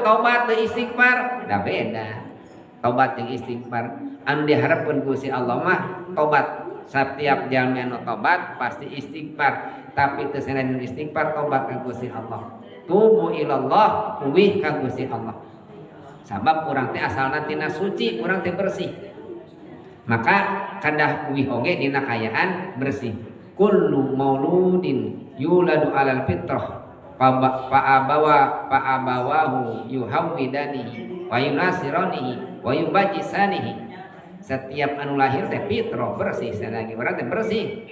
tobat teu istighfar da beda. Tobat jeung istighfar anu diharapkeun ku si Allah mah tobat. Setiap jalmi anu tobat pasti istighfar, tapi teu sanajan istighfar tobat ka Gusti Allah. Tubu ilallah uwih ka Gusti Allah. Sabab urang teh asalna tina suci, urang teh bersih. Maka kadah uwih oge dina kayaan bersih. Kullu mauludin yuladu alal fitrah fa abawahu yuhawwidanihi wa yunasiranihi wa yubajisanihi. Setiap anu lahir teh fitrah bersih, sadagi urang teh bersih.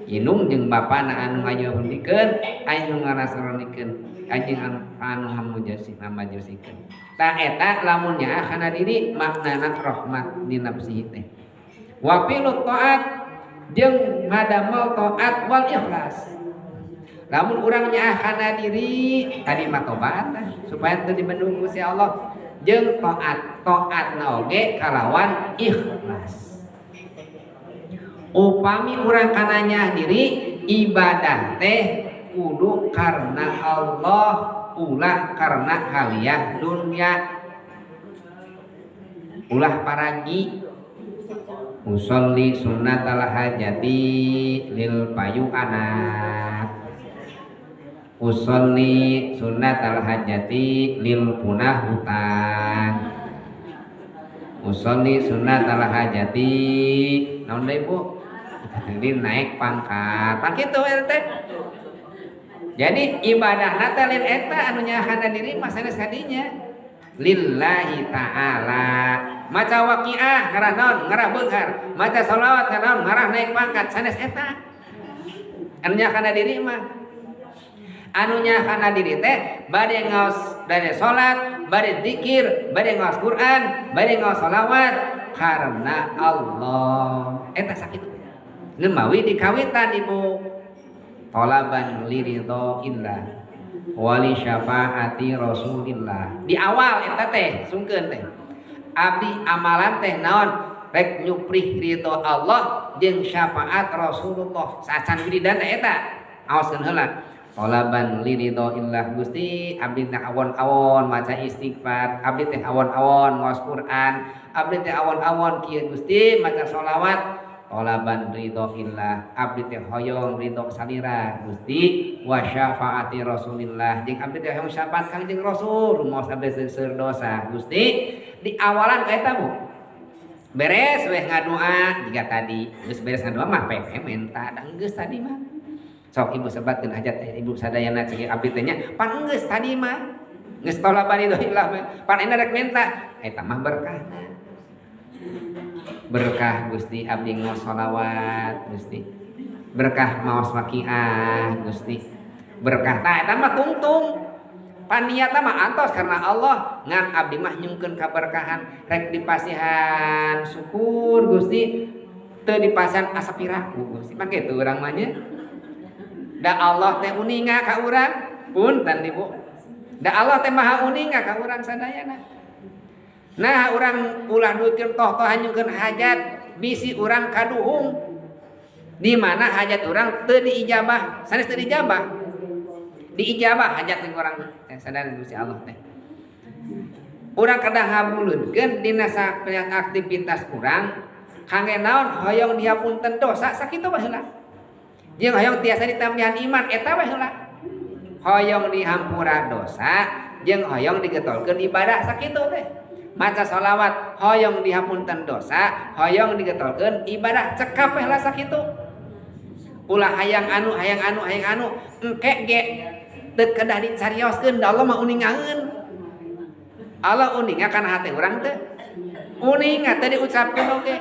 Indung jeung bapana anu ngayahudikeun, anu nganasronikeun, anjing anu ngamujasikeun. Tah eta lamun nyaah kana diri maknana rahmat di nafsihi teh. Wa fi'lu ta'at jeung ngadamel taat wal ikhlas. Lamun urang nyaah kana diri tadi mah tobat supaya teu dibendung ku si Allah jeung taat, taatna oge kalawan ikhlas. Upami urang kana nyaah diri ibadah teh kudu karena Allah, ulah karena haliah dunia, ulah paragi. Usolli sunnatal hajati lil payu anak, usolli sunnatal hajati lil punah hutang, usolli sunnatal hajati naon deui Bu, lil naik pangkat. Tah kitu teh. Jadi ibadah teh lil eta anu nyaahana diri mah sanes kadinya lillahi ta'ala. Maca waqiah ngarah naon? Ngarah beunghar. Maca sholawat ngarah naon? Ngarah naik pangkat. Sanes eta anu nyaahana diri mah. Anu nyaahana diri teh bade ngaos, bade salat, bade zikir, bade ngaos Quran, bade ngaos sholawat karena Allah. Eta sakitu. Nemawi dikawitan ibu tolaban liridho illah wali syafaati rasulillah. Di awal eta teh sungkeun teh abdi amalan teh naon rek nyuprih ridho Allah jeung syafaat Rasulullah. Sacan wiridan teh eta aoskeun heula tolaban liridho illah. Gusti abdi teh awon-awon maca istighfar, abdi teh awon-awon maos Quran, abdi teh awon-awon kieu Gusti maca sholawat. Tolaban ridho illah, abdi teh hoyong ridho salira Gusti wa syafaati Rasulillah jeung abdi teh hoyong syafaat Kangjeng Rasul rumaos abdi seueur dosa Gusti. Di awalan eta Bu beres weh ngadoa jiga tadi geus beres ngadoa mah pepe menta da geus tadi mah sok ibu sebatkeun hajat ibu sadayana cek abdi teh nya pan geus tadi mah geus tolaban ridho illah pan enak rek menta eta mah berkahna. Berkah Gusti abdi ngaos sholawat Gusti, berkah maos waqiah Gusti, berkah tah eta mah tungtung paniata mah antos karena Allah ngan abdi mah nyungkeun kaberkahan rek dipasihan syukur Gusti teu dipasihan asa piraku Gusti pan kitu urang mah nya. Da Allah teh uninga ka urang punten Ibu, da Allah teh maha uninga ka urang sadayana. Nah urang ulah duitkeun toh-toh nyungkeun hajat bisi urang kaduhung di mana hajat urang teu diijabah, sanes teu diijabah, diijabah hajat jeung urang teh sadar Gusti Allah teh. Urang kedah ngabulunkeun dina sapeang aktivitas urang kangge naon hoyong dihapunten dosa sakitu bae heula. Jeung hoyong tiasa ditambihan iman eta bae heula. Hoyong dihampura dosa jeung hoyong digetolkeun ibadah sakitu teh. Maca sholawat hoyong dihapunten dosa, hoyong digetolkeun ibadah cekap we lah sakitu. Ulah hayang anu hayang anu hayang anu engke ge teu kedah dicarioskeun da Allah mah uningaeun. Allah uninga kana hate urang teh. Uninga teh diucapkeun oge.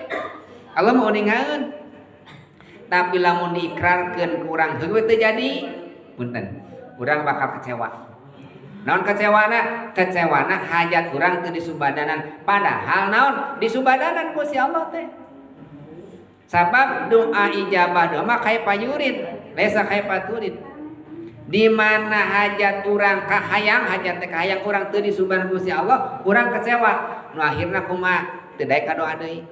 Allah mah uningaeun. Tapi lamun diikrarkeun ku urang heueuh teu jadi, punten. Urang bakal kecewa. Naon kecewana? Kecewana hajat urang teu disubadanan. Padahal naon? Disubadanan ku si Allah teh. Sabab doa ijabah doa mah kaifa yurid, laisa kaifa turid. Di mana hajat urang kahayang, hajat teh kahayang urang teu disubadan ku si Allah, urang kecewa. Nu akhirna kumaha? Teu daek ka doa deui.